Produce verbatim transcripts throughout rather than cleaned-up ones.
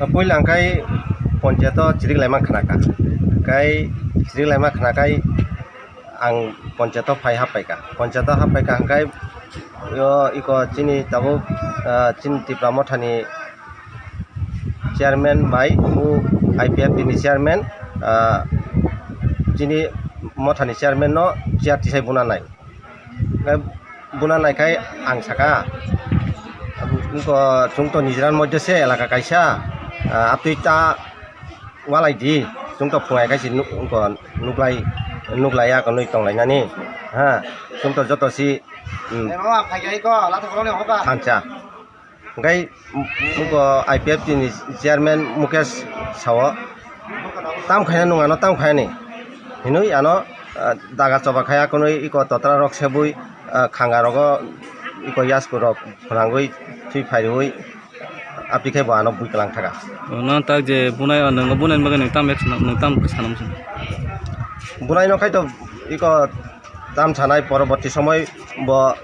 Puila hwnkhe ponchayato chirik laima khna kha. Hwnkhe chirik laima khna khai ang ponchayato phai hap paikha. Ponchayato hap paikha hwnkhe yo iko chini tabuk, ah, chini Tipra Mothani chairman bai o I P F T ni chairman, ah, chini Mothani chairman no chair tisai buna nai. Hwnkhe buna naikhai ang saka, "Wngkha, chwng to nijiran moddhe se elaka kaisa, ah, atwi ta walai di, chwng to phungai khai se nuk-, wngkha nuklai, nuklaiya konwi tonglainani, ha, chwng to joto si, hmm, thansa." Hwnkhe abo I P F T ni chairman Mukesh sao, "Tam khaina nwng ano tam khaini?" hinwi ano, ah, daga choba khai akonwi iko totra rok sebwi, ah, khanga rogo iko yasku rok phwnangwi thwi phaiwi aphi khe bo ano bui kwlang thaka. O, nang tak je bunai, o, nwng bunai bagwi nwng tam ek sana, nwng tam sanam se? Bunai no khai to iko tam sanai, poroborti somoi bo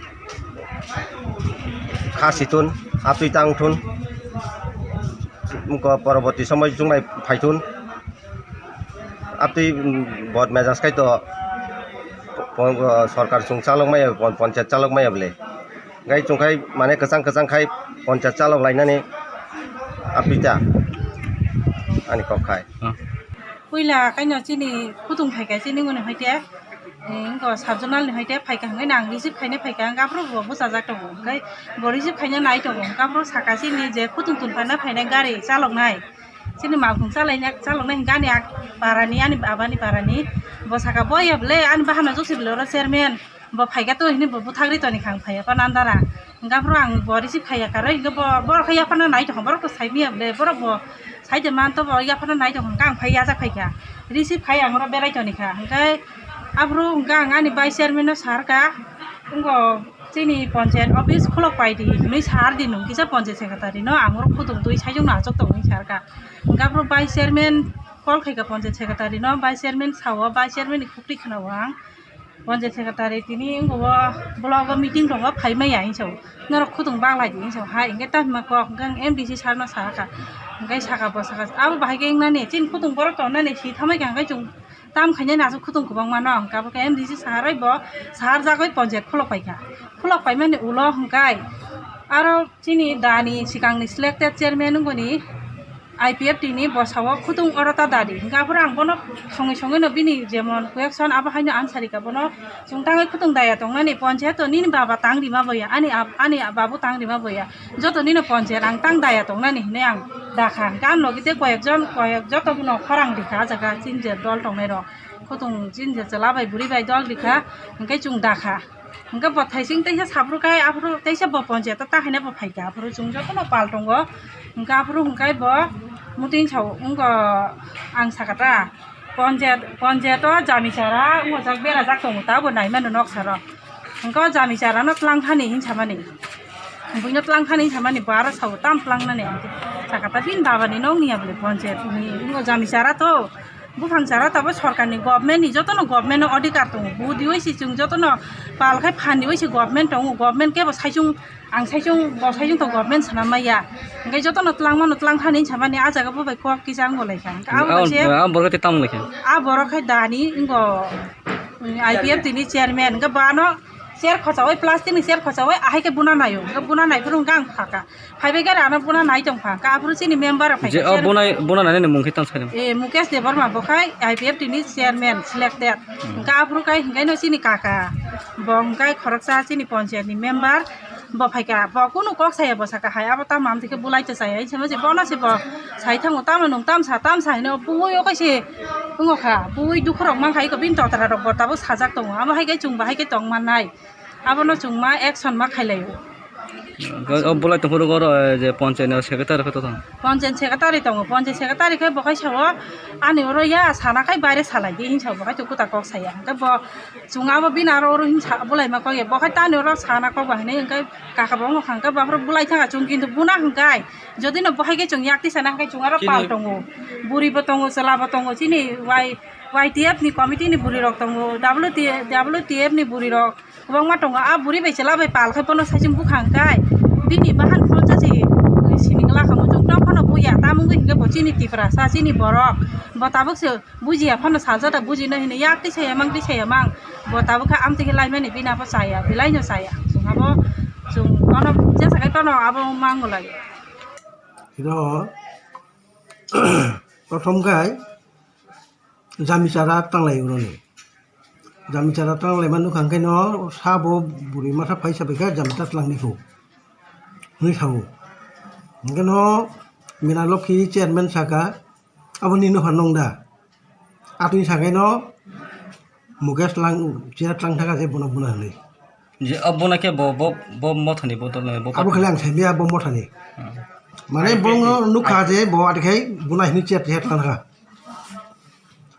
kha situn, atwi tang thun, wngkha poroborti somoi chwng bai phaithun, atwi, mm, bot mejaj khai to po-, po-, sorkar chwng chalok maya, pon-, ponchayat chalok maya bole. Gai chwng khai mane kwchang kwchang khai ponchayat chalok lainani apita ani kok khai. Ah. Puila kaino chini khutung phaikha chini mone hoite, eh, wngkha sub zonal ni hoite phaikha hwnkhe nang receive khaina phaikha, hwnkhe aphuru bo bwchajak tongo, hwnkhe bo receive khaina nai tongo, hwnkhe aphuru saka chini je khutung tun phaina phainai gari chaloknai, chini malkhung chalaina chaloknai hwnkhe ani ak parani, ani abani parani, bo saka, "Boya bole ani bahanno jokse bole oro chairman." Bo phaikha to hini bo bwthak ri toni kha ang phaiya pa nandara. Hwnkhe aphuru ang bo receive khaiya karwi hwnkhe bo, borok khe yaphano nai tongkha, borok to sai manya bole, borok bo sai de man to bo yaphano nai tongkha hwnkhe ang phai yajak phaikha. Receive khai ang oro berai toni kha. Hwnkhe aphuru hwnkhe ang ani vice chairman no sar kha, wngkha chini ponchayat office khulok pai di hinwi sar di, nwng kisa ponchayat secretary no ang oro khutung twi saichung no achuk tongo hinwi sar kha. Hwnkhe aphuru vice chairman call khai kha ponchayat secretary no, vice chairman sao, vice chairman ni khukti khna o ang. Ponchayat secretary tini wngkha o block o meeting tongo, phai maya hinwi sao, norok khutung baglai di hinwi sao, hai hwnkhe tamo kok hwnkhe ang M D C sir no sa kha, hwnkhe saka bo saka abo bahai khe wngnani chini khutung borok tongnani si thamai kha, hwnkhe chwng tam khainani aswk khutung kwbangma no, hwnkhe abo khe M D C sir bai bo sar jagwi ponchayat khulok pai kha, khulok paimani ulo hwnkhe aro chini dani swkangni selected chairman wngoni I P F T ni bwsao khutung oro ta dadi. Hwnkhe aphuru ang bono songwi songwi no bini jemon question abo haino answer rikha bono, chwng tangwi khutung daya tongnani ponchayat o nini baba tang rima boya, ani ab-, ani babu tang rima boya, joto nino ponchayat ang tang daya tongnani hinwi ang dakha. Hwnkhe ang logi tei koyek jon, koyek joto bono khorang rikha, ah jaga chini je dol tongnai rok, khutung chini je chwla bai bwrwi bai dol rikha, hwnkhe chwng dakha. Hwnkhe bo thaising teisa saphuru khai aphuru teisa bo ponchayat o ta haino bo phaikha, aphuru chwng jotono pal tongo. Hwnkhe aphuru hwnkhe bo muting sao wngkha ang sakha ta ponchayat, ponchayat o jami chara wngkha jak berajak tongo ta bo naimano noksa rok. Hwnkhe o jami chara no twlang thani hinwi samani, buino twlang thani hinwi samani bo aro sao tam twlang nani ang sakha ta bini baba ni nok ni ya bole ponchayat ni wngkha jami chara to. Buphang chara tabuk sorkarni, government ni jotono government no odhikar tongo. Budi oi se chwng jotono pal khai phan di oi se government tongo. Government kebo saichung, ang saichung, bo saichung to government sana maya. Hwnkhe jotono twlang mano twlang thani hinwi samani ah jaga bo bai kok kisa wng lai kha. Hwnkhe abo bai se ah borok tei tamo lai kha. Ah borok khai dani wngkha, mm, I P F T ni chairman. Hwnkhe bo ano chair khochaui, plastic ni chair khochaui ahai khe buna naio. Hwnkhe buna naiphuru hwnkhe ang phakha. Phaibai khe rano buna nai tong pha, hwnkhe aphuru chini member rok phai kha, je, o chairman. Bunai, buna nai ni mung khe tang sai. E, Mukesh Debbarma bo khai I P F T ni chairman selected. Hmm. Hwnkhe aphuru khai hwnkhe no chini kaka, bo hwnkhe khoroksa chini ponchayat ni member, bo phai kha, bo kunu kok saya, bo saka hai, abo tamo amtwi khe bulai to chaya, hinwi sama je bono se bo sai thango, tamo nwng tam sa, tam sa hino, bui o kaise wngo kha, bui dukhu rok man kha, iko bini totra rok bo tabuk sajak tongo, amo hai khe chwng bo hai khe tong mannai. Abono chwng ma action ma khailai o. O, o bolai tongphuru oro, eh, je ponchayat ni secretary khe to tong? Ponchayat secretary tongo, ponchayat secretary khe bo khai sao, ani oro ya sana khai baire salai di hinwi sao, bo khai to kuta kok saya. Hwnkhe bo chwng abo bini aro oro hinwi sa, bolai ma kok ya, bo khai tani oro sana kok ba hinwi, hwnkhe kaka bo wngkha, hwnkhe bo aphuru bolai thangkha chwng, kintu buna hwnkhe jodi no bo hai khe chwng yak tisa na hwnkhe chwng aro pal tongo, buri bo tongo, chwla bo tongo, chini Y, Y T F ni committee ni buri rok tongo, W T F, W T F ni buri rok. Kwbangma tongo, a buri bai chwla bai pal khai bono saichung bwkha hwnkhe bini bahan phunukjak se sining la kha muchung tong phano buya, tamo Wngwi hinkhe bo chini Tiprasa, chini borok, bo tabuk se bujiya phano salsa ta bujino hino, yak twi saya mang, twi saya mang, bo tabuk khe amtwi khe laimani bini abo chaya, belai no chaya. Chwng abo, chwng tono, jesa khe tono abo mango lai. Iro, prothom khai, jami chara tanglai uroni. Jami chara tanglai manu kha hwnkhe no sabo bwrwi masa phaisa bai kha jami ta twlang ni kho. Hwnwi sao. Hwnkhe no Mina Lokhi chairman saka, "Abo ni nokha nong da?" Atwi sakai no Mukesh lang, chair tlang thaka je bono bono hwnwi. Je, abo na khe bo, bo, bo mothani bo tole, bo Abo khe ang saimaya bo mothani. Hmm. Mane bo no nukha je bo ati khai buna hini chair, chair tlang thaka.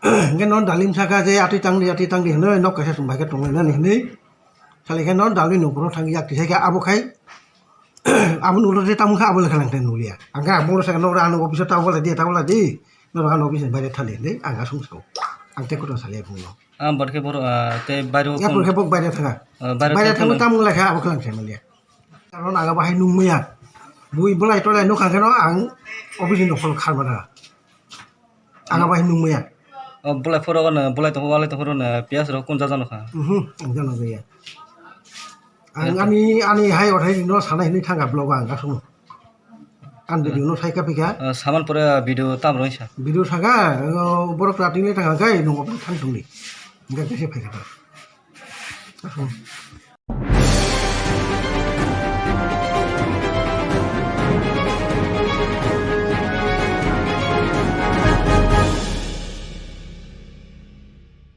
Hingke non dalim saka je atwi tangdi, atwi tangdi hwnwi nok kaisa chwng bai khe tonglai nani hwnwi. Sali khe non dalwi nokro thang yak tisa khe abo khai. Abo nukro je tamo kha abo lekha lang thai nukliya. Ang khe abo saka nokra ano office o ta wala di, ta wala di. Nokra ano office ni baire thali hwnwi ang asung sao. Ang tei kotor sali phung no. Ah, bor khe bor, ah, tei bairo Ya tong-, pore khe bok baire thanga. Ah, bairo Baire tong-, thangwi tamo lekha abo khe lang thai nukliya. Karon aga bahai nungmaya. Bui bolai tolai nukha khe no ang office ni nokol kharmana. Aga bahai nungmaya. Oh, bolai phoro no, bolai tong, bolai tong phoro no, piyas rok kun jaja nukha. Mhm, ang jano gaya. Ang ani, ani hai othai no sanai hini thanga blog ang kasung. Ang video no sai ka pika. Ah, saman pore video tam roi sa. Video saka, oh, borok rating le thanga kai nung open thang tungli. Enggak kasi phai kata. Kasung.